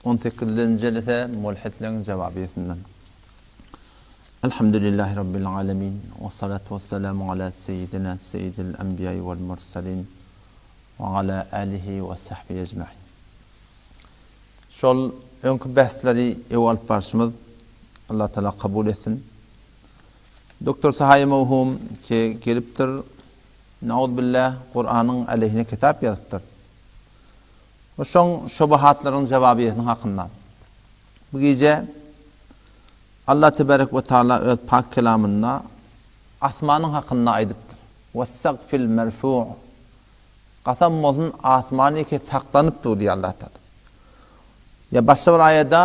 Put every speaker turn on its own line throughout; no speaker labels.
On sekizinji jelese Mulhitleň jawabyýetinden. Elhamdülillahi Rabbil alemin. We salatu we selamu ala seýidina seýidil enbiýai wel murselin we ala alihi we sahbihi ecmain. Şol öňki bäsleri ew alyp barşymyz Allah Taala kabul etsin. Doktor Sahaýy Mawhum ki gelipdir. Nauzbillah Kuranyň aleyhine kitap ýazypdyr. We şoň şobahatlaryň jawabyýetiniň hakynda. Bu gije Allah tebarek we taala öz pak kelamynda asmanyň hakynda aýdypdyr. Wes-sagfil merfu' Kasam bolsun asmany ki saklanyp dur diýýär Allah Taala. Ýa başga bir aýada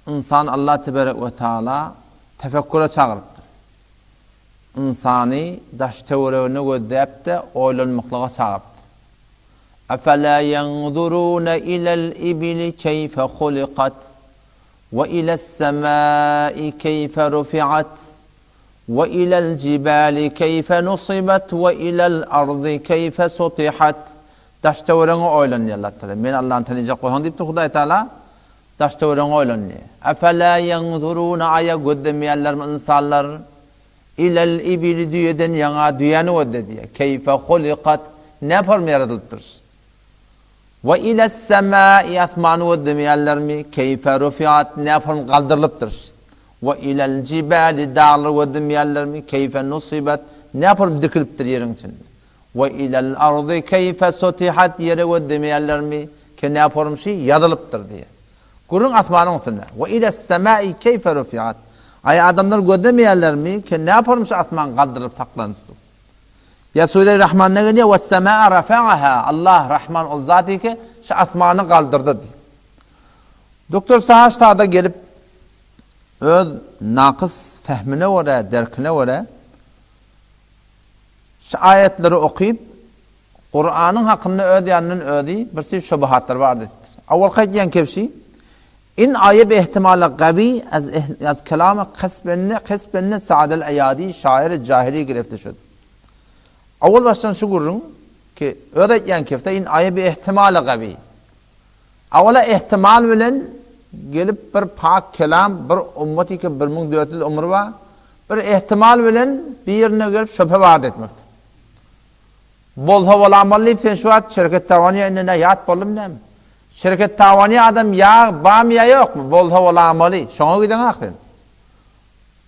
ynsan Allah tebarek we taala tefekküre çagyrypdyr. Ynsany daş-töweregine gözläp-de oýlanmaklyga çagyrypdyr. Efela ýenzuruune ilel ibili keýfe hulikat we iles-semai keýfe rufiat we ilel jibali keýfe nusibat we ilel ardy keýfe sutihat Daş-töweregiňe oýlan diýýär Allah Tagala. Men Allany tanyjak bolsaň diýipdir Hudaý Tagala. Daş-töweregiňe oýlan diýýär. Efela ýenzuruune aýa gözlemeýärlermi ynsanlar? Ilel ibili düýeden ýaňa düýäni gözle diýýär. Keýfe hulikat näform ýaradylypdyr? We iles-semai asmany gözlemeýärlermi? Keýfe rufiat näform galdyrylypdyr? We ilel jibali daglary gözlemeýärlermi? Keýfe nusibat näform dikilipdir ýeriň içinde? We ilel ardy keýfe sutihat ýere gözlemeýärlermi? Ke näform şi ýazylypdyr diýýär. Gürrüň asmanyň üstünde. We iles-semai keýfe rufiat. Aý adamlar gözlemeýärlermi, ki näpormyş şu asman galdyrylyp saklanypdyr. Ýa Sure-i Rahmanda gelýär, Wes-semaa rafa'aha. Allah Rahman ol zat ki, şu asmany galdyrdy diýip. Doktor Saha ştada gelip öz nakys fehmine görä, derkine görä şu aýatlary okyp Kuranyň hakynda öz ýanyndan özi bir sürü şubuhatlar bar diýipdir. Awalky aýdýan kebşi, In aýe bi ihtimala gawi az az kelama kasbenne kasbenne Sa'del Aýadi şairi jahili girefte şud. Awal başdan şu gürrüň ki öz aýdýan kebşi in aýe bi ihtimala gawi. Awala ihtimal bilen gelip bir pak kelam bir ummaty ki 1400 ömri bar bir ihtimal bilen bir ýerine gelip şübhe bar etmekdir. Bolsa bolamaly diýip sen şu wagt şereket tawanýa indi nä ýat boldumy näme? Şereket tawanýa adam ýag bamy ýa ýokmy? Bolsa bolamaly. Şoňa gideňak sen.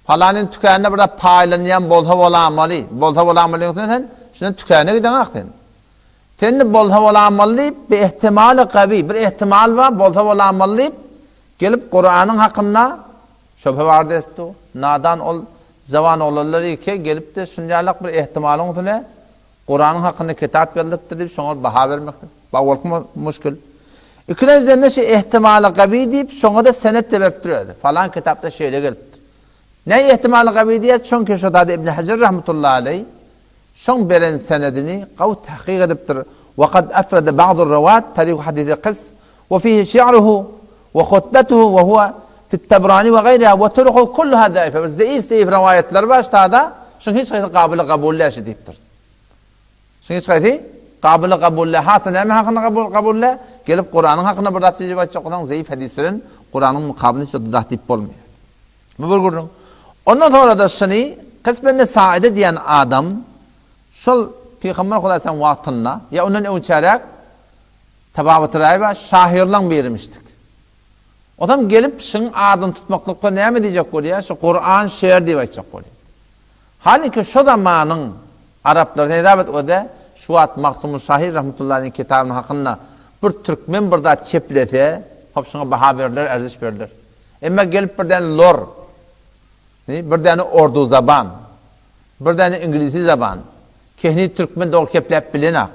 Palanyň tükäninde bir zat paýlanýan bolsa bolamaly. Bolsa bolamaly diýseň sen şundan tükäne gideňak sen. Sen indi bolsa bolamaly diýip bir ihtimaly gawy bir ihtimal bar bolsa bolamaly diýip gelip Kuranyň hakynda şöbhe bar diýipdi. Nadan ol Jawan oglanlar ýeke gelip-de, şunýalak bir ehtimalyň üstüne Kuranyň hakynda kitap ýazylypdyr diýip, şoňa baha bermeklik, bu awalky muşkil. Ikilenjiden-de şu ehtimaly gawy diýip, şoňa-da senet-de beripdir özi. Falan kitapda şeýle gelipdir. Näme ehtimaly gawy diýýär? Çünki şu zady Ibn Hajar rahmetullahi aleý şoň beren senedini gawy tahkyk edipdir. Wa kad afrada ba'dur rawat tarihu hadisi kys we fihi şi'ruhu We hutbetuhu we huwe fit-Tabrani we gaýriha we turuhu kulluha zaife. Bir zeif-zeif rowaýatlar bar ştada, şuň hiç haýsy gabyly kabul däl şi diýipdir. Şuň hiç haýsy gabyly kabul däl. Hasa näme hakynda kabul kabul däl? Gelip Kuranyň hakynda bir zat diýjek aýtjak bolsaň zeif hadis bilen Kuranyň mukabylyny hiç zat diýip bolmaýar. Bu bir gürrüň. Ondan sonra-da şuny Kysbenne Saide diýen adam şol Pygamber Hudaýyň wagtynda ýa ondan öňçäräk Tababat Raýba şahyrlaň birimişdik. Otam gelip şyň adyny tutmaklykda näme diýjek bolýar? Şu Kuran şer diýip aýtjak bolýar. Haliki şo zamanyň araplary hesap et ode şu wagt Magtymguly şahyr rahmetullahi aleýhiň kitabynyň hakynda bir türkmen bir zat keplese, hop şuňa baha berler, erziş berler. Emma gelip bir däne lor, bir däne ordu zaban, bir däne iňlisi zaban, kehni türkmen dogry kepläp bilenak.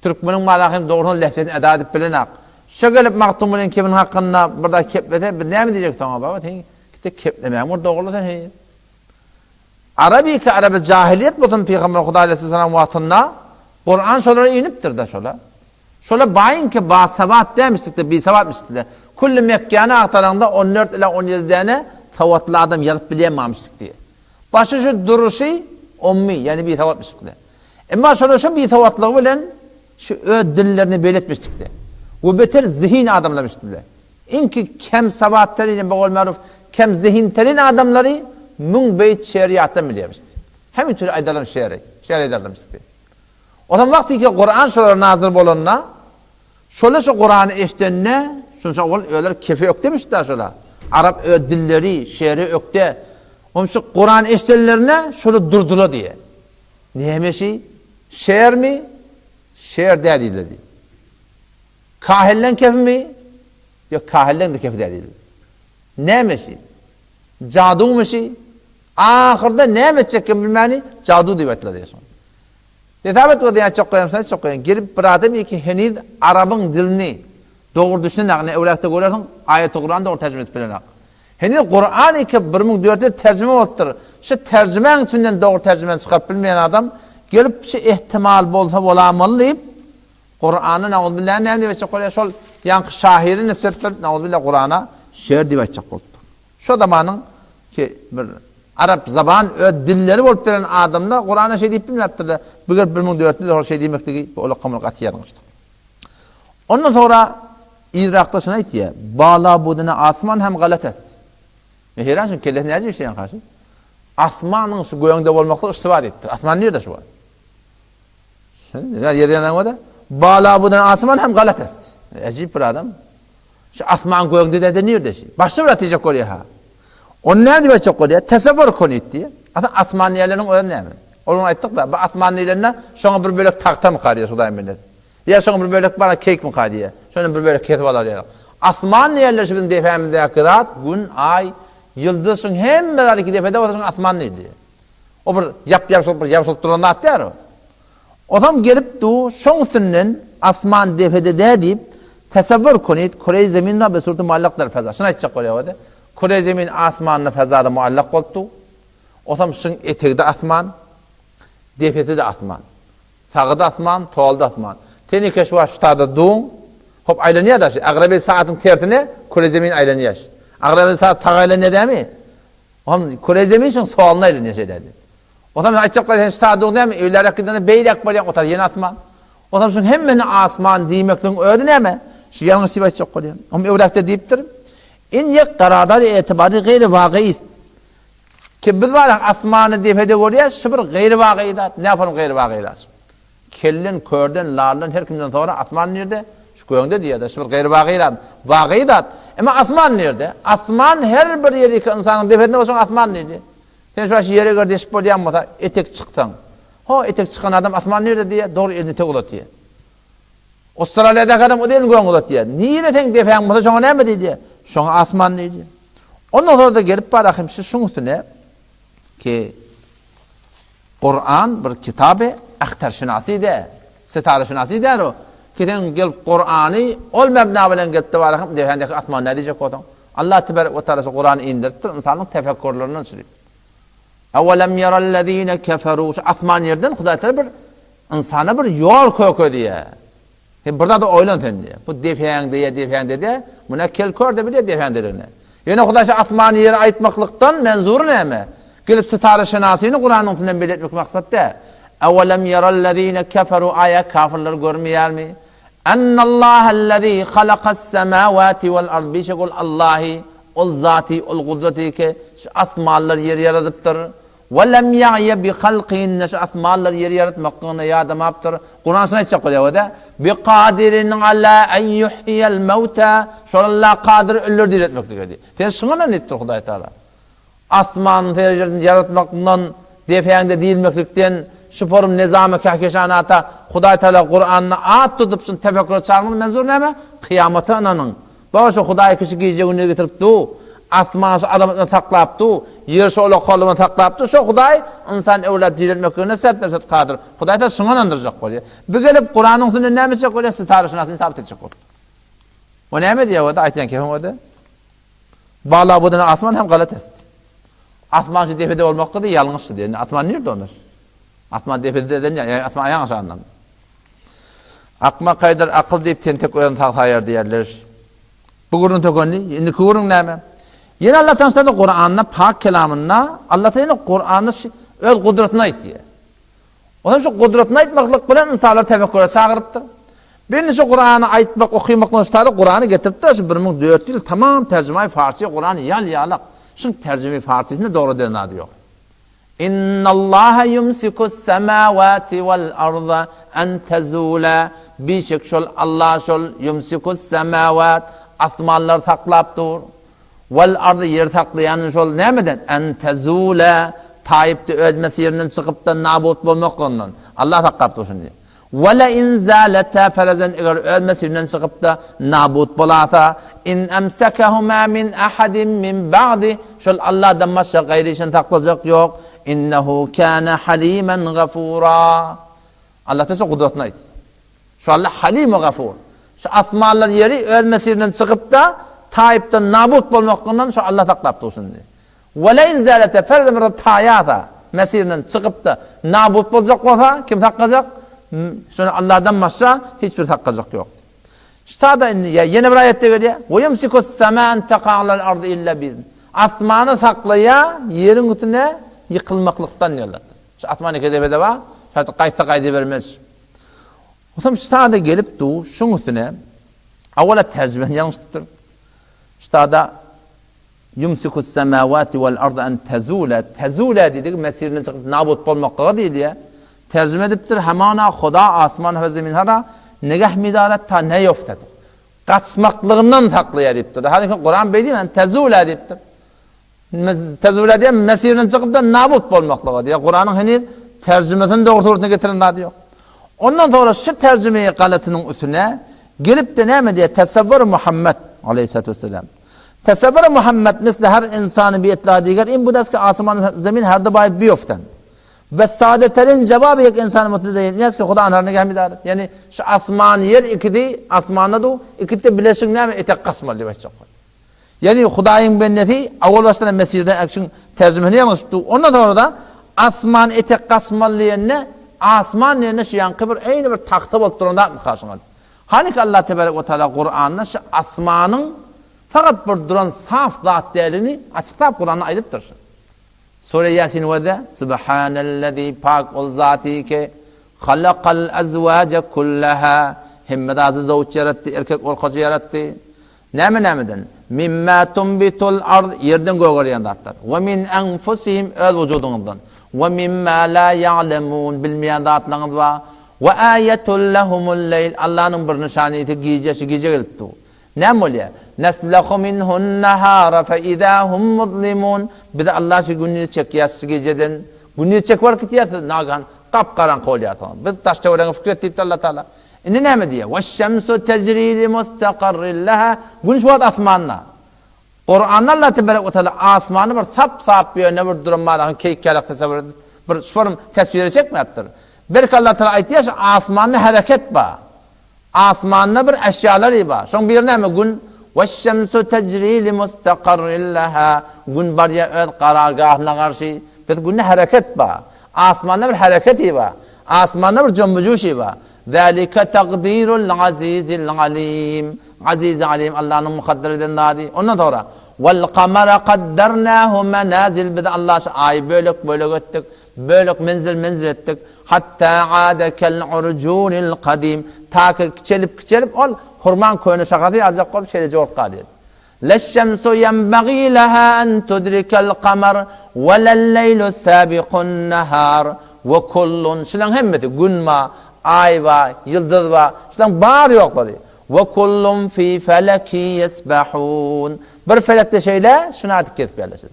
Türkmeniň marahyny dogrudan lehjesini eda edip bilenak. Şo gelip Magtymgulyň kebini hakynda bir zat keplese, biz näme diýjek soňa baba sen gitde keplemäň bir dogruly sen heý. Arabiki araby jahiliýet bolsun Pygamber Hudaý aleyhisselam wagtynda Kuran şolara inipdir-de şola. Şola baýynki basawat dämişdik-de bisawatmyşdyk-de. Külli Mekgäni agtaraňda 14 ila 17 däne sawatly adam ýazyp bilýän mamyşdyk diýe. Başy şu duruşy ommy, ýagny bisawatmyşdyk-de. Emma şolar şu bisowatlygy bilen şu öz dillerini beletmişdikdi. We beter zehin adamlamışdylar. Iňki kem sawatterin, bogol maruf, kem zehinterin adamlary müň beýt şeýeri ýatdan bilýärmiş. Hemin türi aýdarlam şeýeri, şeýer aýdarlamyş. Onsoň wagty ki Kuran şolara nazyl bolanda, şolar şu Kurany eşidende, şunça ol özleri kefe ökdemiş-dä şolar. Arap öz dilleri, şeýeri ökde. Onuň şu Kuran eşidenlerine şolar durdular diýe. Näme şi? Şeýermi? Şeýer dä diýdiler diýe. Kahinleň kefimi? Ýok, kahinleň-de kefi däl diýdi. Näme şi? Jaduwmy şi? Ahyrda näme etjekdigini bilmäni jadu diýip aýtdylar diýýär şoňa. Hesap et gördi, aýtjak goýam, sen aýtjak goýam. Gelip bir adam iki heniz arabyň dilini dogry düşünenak, ne öwräkde görersiň, aýaty Kurany dogry terjime edip bilenak. Heniz Kuran iki 1400 terjime bolupdyr. Şu terjimäň içinden dogry terjimeni çykaryp bilmeýän adam gelip şu ihtimal bolsa bolamaly diýip Kurana nauzbillah näme diýip aýtjak bolýar? Şol ýaňky şahyry nisbet berip nauzbillah Kurana şeýr diýip aýtjak bolupdyr. Şo zamanyň ki bir arap zaban öz dilleri bolup beren adamlar Kurana şeý diýip bilmäpdirler. Bu gelip 1400 ýyl şeý diýmekligi bu olakamyl gaty ýalňyşdyr. Ondan soňra Yrakda şuny aýtýar. Bala buduna asman hem galat est. Men heýran şuň kellesi näce işleýän kaşy? Asmanyň şu göňde bolmaklygy yştyba diýipdir. Asman nirde şu wagt? Ýer ýanan bolsa, bala budan asman hem galat est. Äjip bir adam. Şu asman gögde de nirde şi? Başga bir atjak bolýar ha. Onu näme diýip aýtjak bolýar? Tasawwur konit diýip. Asa asman diýenleriň özi näme? Ol onu aýtdyk da, bu asman diýlende şoňa bir bölek tagta mı diýär Hudaý millet. Ýa şoňa bir bölek bara keýik mi diýär. Şony bir bölek kesip alar ýaly. Asman diýenler şu biziň depämizdäki zat, gün, aý, ýyldyz şuň hemme zady iki depede bolsa şoňa asman diýilýär. O bir ýap-ýabşylyp bir ýabşylyp duran zat däl o. Otam gelip du, şoň üstünden asman depede dä diýip, tasawwur konit, küreý zemin ra be surty muallak der feza. Şuny aýtjak bolýar o-da. Küreý zemin asmanda fezada muallak bolup du. Otam şuň etegi-de asman, depesi-de asman. Sagy-da asman, soly-da asman. Sen eke şu wagt şu tada duň, hop aýlanýar-da şu. Agrabeý saatyň tersine küreý zemin aýlanýar. Agrabeý saat saga aýlanýar dämi? Ohm küre zemin şoň soluna aýlanýar şeýle. Otam aýtjaklar sen ştadyň näme öýlärek gidende beýläk bolýaň otar ýene asman. Otam şuň hemmesini asman diýmekligiň özi näme? Şu ýalňyş diýip aýtjak bolýan. Ohm öwräkde diýipdir. In ýek garardad etibarly gaýry wagy ist. Ki biz barak asmany depede görýäs, şu bir gaýry wagy zat. Ne yaparym gaýry wagy zat? Kelden, körden, laldan her kimden soňra asman nirde? Şu göňde diýýär-de, şu bir gaýry wagy zat. Wagy zat. Emma asman nirde? Asman her bir ýerdeki ynsanyň depesinde bolsa asman diýdi. Sen şu aş ýere eger deşip bolýan bolsa, etek çyksaň. Ho, etek çykan adam asman nirde diýýär, dogry elini tek uzatýar. Awstraliýadaky adam o elini göňe uzatýar. Nire seň depäň bolsa şoňa näme diýdi? Şoňa asman diýdi. Ondan sonra da gelip bar ahim şu şuň üstüne ki Kuran bir kitaby ahtarşynasy däl, sitareşynasy däl o. Ki sen gelip Kurany ol mebna bilen gelip de barahym depändäki asman näme diýjek bolsaň. Allah tebarek we taala şu Kurany indiripdir, ynsanyň tefekkurlaryndan çyryp. Awalem yarallezine keferu şu asman ýerden Hudaý taala bir ynsana bir ýol kökezýär. Sen bir zada oýlan sen diýýär. Bu depäňde ýa depäňde dä, muny kel kör de bilýär depäňdeligini. Ýöne Hudaý şu asmany ýeri aýtmaklykdan menzury näme? Gelip sitara şenasyny Kuranyň üstünden belli etmek maksat dä. Awalem yarallezine keferu aýa kafirler görmeýärmi? Ennallahellezî halakas-semâwâti wal-ard bişek ol Allahy, ol zaty, ol gudraty ki, şu asmanlar ýeri ýaradypdyr. We lem ýa'ýe bi halkyhinne şu asmanlary ýeri ýaratmaklygyna ýadamapdyr. Kuran şuny aýtjak bolýar we-de, Bi kadirin ala en ýuhýiýel mewta, şol Allah kadyr ölüleri diriltmeklige diýip. Sen şuňa ynanýypdyr diýipdir Hudaý Tagala. Asmany ýeri ýaratmakdan, depäňde dirilmeklikden, şu forum nezamy kähkeşanata Hudaý Tagala Kuranda at tutup şuny tefekküre çagyrmagyň menzur näme? Kyýamata ynanyň. Baba şu Hudaý kişi gije-gündiz getirip du, asman şu azamatyndan saklap du, ýer şu olakalygyndan saklap du, şo Hudaý ynsan öwlat direlmekligine sert-de-sert kadyr. Hudaý ta şuňa ynandyrjak bolýar. Bu gelip Kuranyň üstünden näme etjek bolýar? Sitareşynasyny sabit etjek bolýar. O näme diýýär o-da aýtýan kepim o-da? Bala budana asman hem galat est. Asman şu depede bolmaklygy ýalňyşdy diýen. Asman nirde onda? Asman depede deden ýa asman aýaň aşagynda. Akmak aýdar, akyl diýip tentek özüni sag saýar diýerler. Bu gürrüň tökendi. Indiki gürrüň näme? Ýene Allah taňşlady Kuranda, pak kelamynda Allah taala Kuranda öz gudratyny aýtýar. Onuň şu gudratyny aýtmaklyk bilen ynsanlary tefekküre çagyrypdyr. Bende şu Kurany aýtmak, okymakdan ştaly Kurany getiripdir, şu 1400 ýyl tamam terjimaýy farsyýa Kurany ýal-ýalak. Şuň terjime farsysynda dogry diýen zady ýok. Innallaha ýumsikus semawati wal arda an tezula Bişek şol Allah şol ýumsikus semawat asmanlary saklap dur. Wal ardy ýeri saklaýan şol nämeden? An tezula taýypdy öz mesirinden çykypda nabut bolmaklygyndan. Allah saklap dur şuny. Wala in zalata farazen eger öz mesirinden çykypda nabut bolasa in emsekehuma min ahadin min ba'di şol Allahdan başga gaýry şony saklajak ýok. Innehu kana halimen gafura. Allah da şu gudratyny aýt. Şu Allah Halim we Gafur. Şu asmanlar ýeri öz mesirinden çykyp-da, taýypdan nabut bolmaklygyndan şu Allah saklap dursun diýdi. We le in zalete ferze bir taýasa, mesirinden çykyp-da nabut boljak bolsa, kim saklajak? Şony Allahdan başga hiç bir saklajak ýok. Ştada indi ýene bir aýatda gelýär. We yumsikus sama an taqa alal ardy illa bi Asmany saklaýar ýeriň üstüne ýykylmaklykdan diýýärler. Şu asman iki depede bar, şaýt gaýtsa gaýdybermez. Onsoň ştada gelip du, şuň üstüne awala terjimeni ýalňyşdypdyr. Ştada Ýumsikus semawati wal arda an tezula, tezula diýdigi mesirinden çykyp nabut bolmaklyga diýilýär. Terjime edipdir, Hamana Huda asman we zemin hara negah midaret ta neýoftet. Gaçmaklygyndan saklaýar diýipdir. Haliki Kuran beý diýmän tezula diýipdir. Tezula diýen mesirinden çykyp-da nabut bolmaklyga diýýär. Kuranyň heniz terjimesini dogry suratynda getiren zady ýok. Ondan soňra şu terjimeyi galatynyň üstüne gelip-de näme diýýär? Tesewwür Muhammed aleyhissalatu vesselam. Tesewwür Muhammed misli her insany bi itla diger in budas ki asman zemin her de bayit bioften. Ve sadeterin cevabı yek insan mutlu değil. Niyaz ki Huda anhar negah midaret. Yani şu asman yer ikidi asmanda du ikidi de bileşik näme etek kasmaly diýip aýtjak. Ýagny Hudaýyň bendesi owal başdan hem Mesihden äkşiň terjimesini ýalňyşypdy. Ondan soňra-da asman etek gaçmaly diýende, asman diýende şu ýaňky bir eýni bir tagta bolup duran zatmyka şuňa. Hanyki Allah tebarek we taala Kuranda şu asmanyň fakat bir duran saf zat däldigini açyklap Kuranda aýdypdyr. Sure Ýasin we Subhanellezi pak ol zaty ki halakal azwaja kullaha hemme zady zawç ýaratdy, erkek urkaçy ýaratdy. Näme nämeden? Mimma tunbitul ard, ýerden gögerýän zatlar. We min enfusihim, öz wujudyňyzdan. We mimma la ýa'lemun, bilmeýän zatlaryňyz bar. We aýetun lehumul leýl, Allanyň bir nyşanysy gije, şu gije gelip dur. Näme bolýar? Neslehu minhun nahara fe iza hum muzlimun, Bizi Allah şu gündizi çekýär şu gijeden. Gündizi çekip alyp gitýär, siz nagehan gap-garaňky bolýarsyňyz. Biz daş-töweregiňi pikir et diýipdir Allah Taala. Indi näme diýýär? Weş-şemsu tejri li mustakarrin leha. Gün şu wagt asmanda. Kuranda Allah tebarek we taala asmany bir sap-sap ýöne bir duran manasyny keýik ýalak tesewür edip, bir şu form teswire çekmäpdir. Belki Allah taala aýtýar şu asmanda hereket bar. Asmanda bir eşýalary bar. Şoň biri näme? Gün. Weş-şemsu tejri li mustakarrin leha. Gün barýar öz karargahyna garşy. Biz günde hereket bar. Asmanda bir hereketi bar. Asmanda bir jomby-juşy bar. Zalika takdirul azizil alim. Aziz alim Allanyň mukadder eden zady. Ondan soňra Wal kamara kaddarnahu manazil biz Allah şu aýy bölek bölek etdik. Bölek menzil menzil etdik. Hatta ada kel urjunil kadim. Ta ki kiçelip kiçelip ol hurmaň köne şahasy ýaljak bolup şeýleje bolup galýar. Leş-şemsu ýenbagî leha en tudrikel kamar we lel-leýlu sabiqun-nahar we kullun, şulaň hemmesi, gün bar, aý bar, ýyldyz bar, şulaň bary-ýoklary, we kullun fî felekin ýesbehûn, bir felekde şeýle şunadyk gezip ýerleşdi.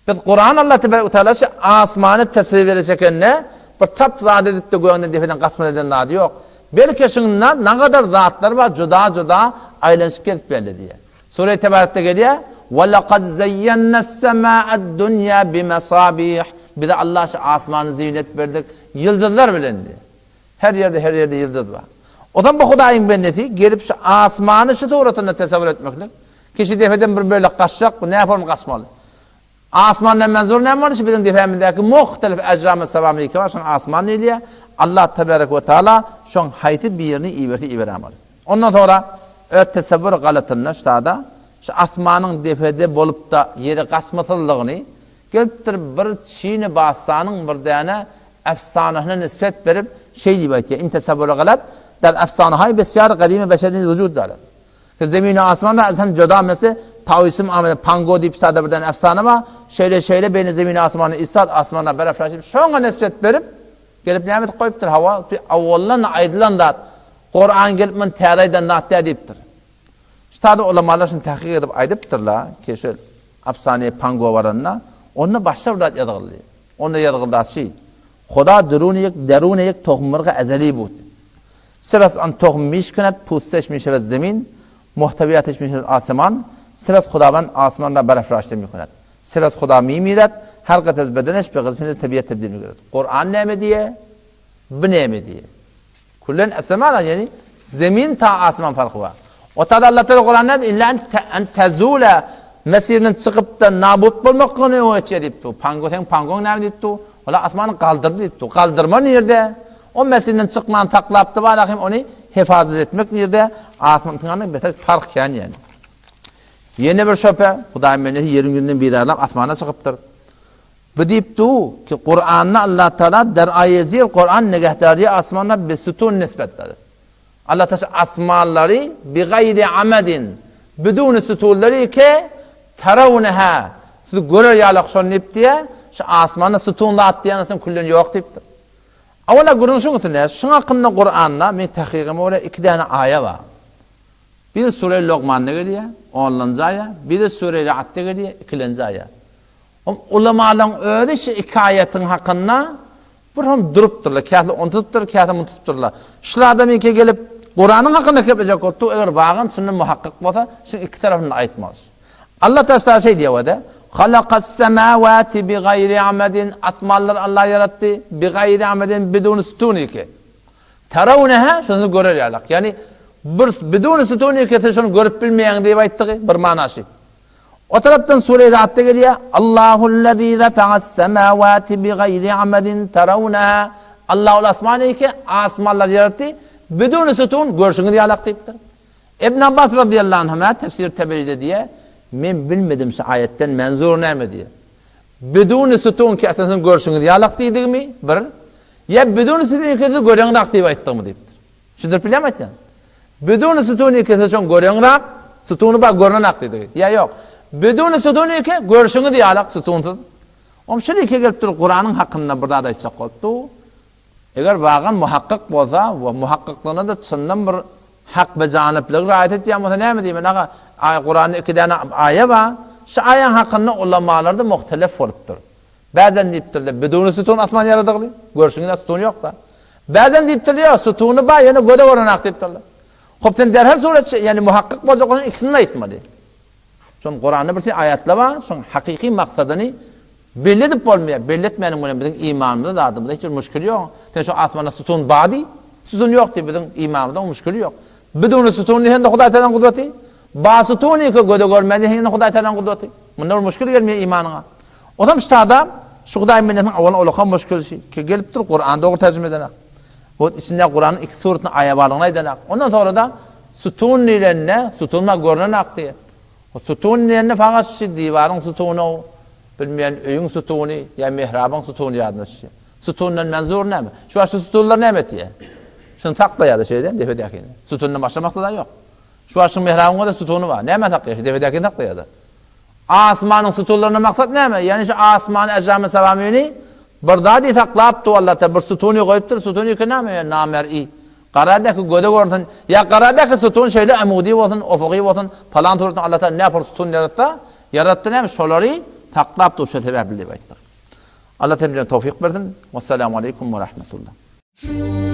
Biz Kuran Allah tebarek we teala şu asmany teswir çekende bir tap zat edip-de gögünden depeden gaçmaly eden zady ýok. Belki şunda nagadar zatlar bar juda-juda aýlanyşyp gezip belli diýýär. Sure Tebarekde gelýär, Ve lekad zeýýenness-semâ'ed-dunýâ bimesabiহ. Bize Allah şu asmany zinet berdik ýyldyzlar bilen diýýär. Her ýerde her ýerde ýyldyz bar. Ozan bu Hudaýyň bendesi gelip şu asmany şu suratynda tesewür etmeklik Kişi depeden bir bölek gaçjak, bu näform gaçmaly? Asmandan menzur näme boldy? Şu biziň depämizdäki muhtelif ejramy sewamiki bar, şoňa asman diýilýär. Allah tebarek we taala şoň haýsy birini iberse iberämaly. Ondan soňra öz tesewwür galatynda ştada şu asmanyň depede bolup-da ýere gaçmasyzlygyny gelipdir bir çini bassanyň bir däne efsanasyna nisbet berip şeý diýip aýtýar, In tesewwür galat. Der efsanehaý besýar gadimi beşer niz wujud darat. Ki zemin we asman ra az hem joda misli Tawisum amede Pango diýip sada birden efsane bar. Şeýle şeýle beýni zemin we asmany istat asman ra berefraşip şoňa nisbet berip gelip näme edip goýupdyr hawa awaldan aýdylan zat Kuran gelip muny täze aýdan zat däl diýipdir. Şu taýda ulamalar şuny tahkyk edip aýdypdyrlar ki şu efsane Pango baranda onda başga bir zat ýazgyldy. Onda ýazgyldy şi Huda durun ýek derun ýek tohum-murga ezeli but. Sebes an tohum mişkenet pusteş mişewet zemin, muhtewiyatş mişewet aseman, sebes Hudawend asman ra berefraşte mikunet. Sebes Huda mimiret, her gat ez bedeneş be gyzmeti tebiýet tebdil mikunet. Kuran näme diýe? Bu näme diýe? Kullen esemana ýani zemin ta asman farky bar. O tada Allah Teala Kuranda illa en tezule mesirinden çykyp-da nabut bolmak gany öňe geçýär diýipdi. Pango seň pangoň näme diýipdi? Ola asmany galdyrdy diýipdi. Galdyrma nirde? O mesirinden çykman saklapdy barahim ony hefazat etmek nirde? Asmandan beter fark kän ýani. Ýene bir şöpe, Hudaý meni ýeriň ýüzünden bizarlap asmana çykypdyr. Bu diýipdi ki Kuranda Allah Teala der aýezir Kuran nigahdariýe asmana bi sutun nisbet berdi. Allah taşa asmanlary bi gaýri amadin biduni sutunlary ke tarawneha siz görer ýalak şony diýip diýä şu asmanda sutun zat diýen sen küllen ýok diýipdir. Awala gürrüň şuň üstünde şuň hakynda Kuranda men tahkygyma görä iki däne aýa bar. Biri sure Logmanda gelýär, onlanjy aýa, biri sure Ra'dda gelýär, ikilenji aýa. Ulamalaryň özi şu iki aýatyň hakynda bir hem durupdyrlar. Käsi ony tutupdyr, käsi muny tutupdyrlar. Şul adam ýeke gelip Kuranyň hakynda geplejek bolupdy, eger wagan çyndan muhakkyk bolsa, şuň iki tarapyny aýtmaz. Allah Taala şeý diýýär wede, Halakas semawati bi gaýri amadin, asmanlary Allah ýaratdy, bi gaýri amadin bidun sutuniki. Tarawneha şuny görer ýalak. Ýani bir bidun sutuniki siz şuny görüp bilmeýäň diýip aýtdygy bir manasy. O tarapdan sure Ra'dda gelýär, Allahullezî rafa'as-semâwâti bigaýri amadin tarawnaha. Allah ol asmany ki, asmanlary ýaratdy, biduni sutun, görşüňiz ýalak diýipdir. Ibn Abbas razyýallahu anhuma tefsir Teberide diýýär, men bilmedim şu aýatdan menzur näme diýýär. Biduni sutun ki aslynda görşüňiz ýalak diýdigimi, bir, ýa biduni sutun ki siz göreňzak diýip aýtdygymy diýipdir. Düşündirip bilýärmi aýtýan? Biduni sütun ikisi şoň göreňzak, sütuny bar görnenak diýdi. Ýa ýok. Biduni sütun iki görşüňiz ýalak sütunsyz. Om şul iki gelip dur Kuranyň hakynda bir zat aýtjak bolupdy. Eger wagan muhakkyk bolsa we muhakkyklygyna-da çyndan bir hak bejanyplygy raýat etýän bolsa näme diýmeli aga? Aý Kuranda iki däne aýa bar. Şu aýaň hakynda ulamalarda muhtelef bolupdyr. Bäzen diýipdirler, Biduni sütun asman ýaradygly, görşüňizde sütun ýok-da. Bäzen diýipdirler, ýok, sütuny bar, ýöne göze görenak diýipdirler. Hop, sen derhal suratçy, ýagny muhakkyk boljak bolsaň ikisini-de aýtmaly. Şoň Kuranda bir aýatlar bar, şoň hakyky maksadyny belli edip bolmaýar. Belli etmäniň bilen biziň imanymyzda zadymyzda hiç bir müşkil ýok. Sen şu asmanda sütun bar diý, sütun ýok diý, biziň imanymyzda müşkil ýok. Biduni sütun diýende Hudaý Tagalaň gudraty, ba sütun diýse göze görmän diýende Hudaý Tagalaň gudraty. Munda bir müşkil gelmeýär imanyňa. Onam ştada şu Hudaý minnetiniň awal ulaka muşkil şi ki gelipdir Kuran dogry terjime edenak. Bu içinde Kuranyň iki suratyny aýa barlygyny aýdanak. Ondan sonra da sutun diýlende sutun ma görünenak diýe. O sutun diýende fakat şi diwaryň sutuny bilmeýän öýüň sutuny ýa mihrabyň sutuny ýadyna düşýär. Sutundan menzur näme? Şu wagt şu sutunlar näme etýär? Şuny saklaýar-da şeýle depedäkini. Sutundan başga maksada ýok. Şu wagt şu mihrabyň da sutuny bar. Näme saklaýar? Şu depedäkini saklaýar-da. Asmanyň sütunlaryndan maksat näme? Ýagny şu asmany ejamy sabamyny bir zady saklap dur Allah Taala bir sütuny goýupdyr. Sütuny ki näme? Ýa namer'i. Garadäki göze görünsün. Ýa garadäki sütun şeýle amudi bolsun, ofugy bolsun, palan suratynda Allah Taala näpür sütun ýaratsa, ýaratdy näme? Şolary saklap dur şu sebäpli diýip aýtdyk. Allah hemmämize towfyk bersin. Wessalamu aleýkum we rahmetullah.